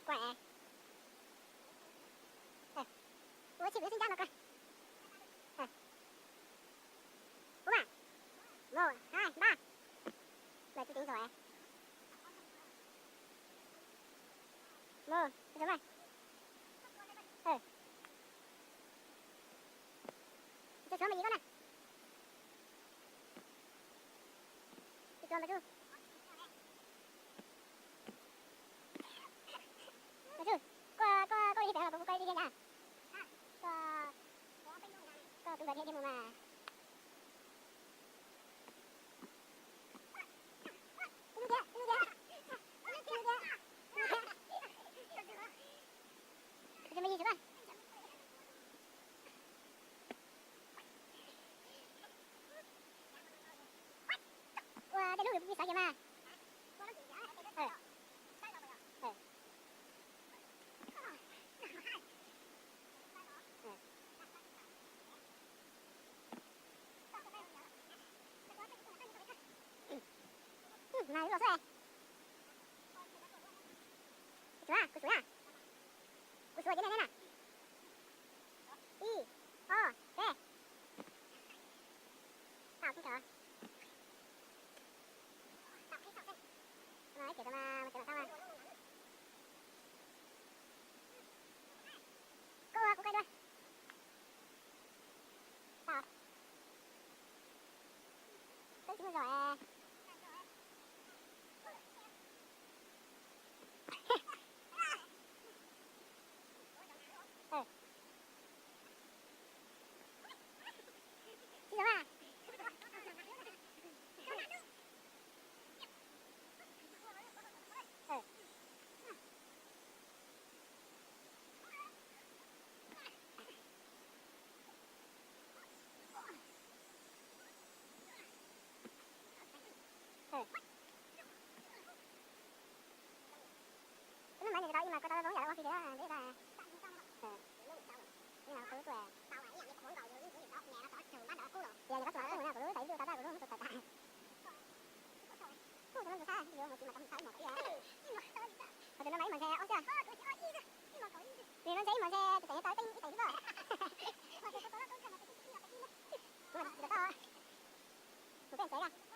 Ua, ua tsis pus xwb ncaj no ko. Ua mas. Một, hai, ba. Lawv tsis teev zaum. Một, ua tsaug mas. Ua tsaug mas yig koj na. Ua tsaug mas tsuj. Mas tsuj, koj, koj, koj li pem los kuv, kuv koj li thiab ntag. Koj, koj tus nkawd thiaj thiaj mus mas. Ib lub thiab, ib lub thiab. Ib lub thiab. Ib lub thiab. Tus me yig tsuj koj. Ua tej lub lwm pis xav kiag mas. Mas lub los xwb. Kuv xuav, kuv xuav na. Kuv xuav ces nej ne na. Ib, ob, peb. Tau kub ntawd. Ces tau mas, ces tau mas. Koj ua kuv qe dua. Tau. Twb tsis muaj zaum. Tsis zaum a. Tus no mas nws tau ib mas koj tau zoo yam ua fij li na deb tas. Ib mas qhov lub tuaj. Yog yog koj tsis mam qub na kuv lub tais ib lub tau tag kuv lub muab tau tas tas. Kuj tus no ntxim sab yuav mus tsis mam tau mus tau ib mos kaum ib. Qhov tus no mas ib mos ntshe ob xwb. Nws no ntshe ib mos ntshe tseem tau teeb ib tais xwb. Kuv mas tsis tau toj. Mus peb ntxev na.